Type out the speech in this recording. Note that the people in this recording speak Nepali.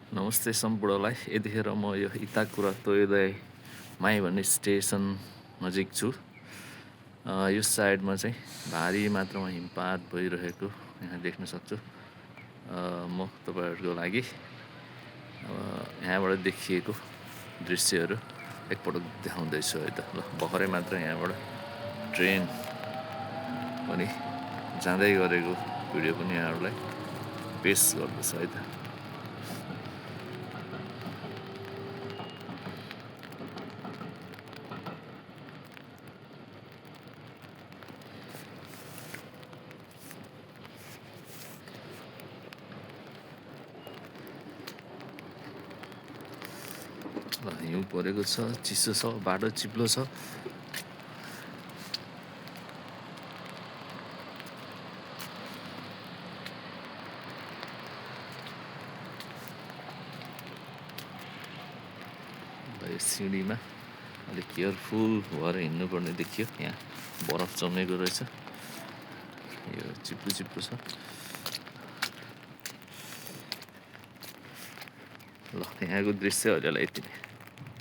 नमस्ते सम्पूर्णलाई। यतिखेर म यो इताकुरा तोयोदय माई भन्ने स्टेसन नजिक छु। यो साइडमा चाहिँ भारी मात्रामा हिमपात भइरहेको यहाँ देख्न सक्छु। म तपाईँहरूको लागि यहाँबाट देखिएको दृश्यहरू एकपटक देखाउँदैछु है त। ल भर्खरै मात्र यहाँबाट ट्रेन पनि जाँदै गरेको भिडियो पनि यहाँहरूलाई पेस गर्दछ है त। हिउँ परेको छ, चिसो छ, बाटो चिप्लो छ। यो सिँढीमा अलिक केयरफुल भएर हिँड्नुपर्ने देखियो। यहाँ बरफ जमेको रहेछ, यो चिप्लो चिप्लो छ। ल यहाँको दृश्य हजुरलाई यति नै।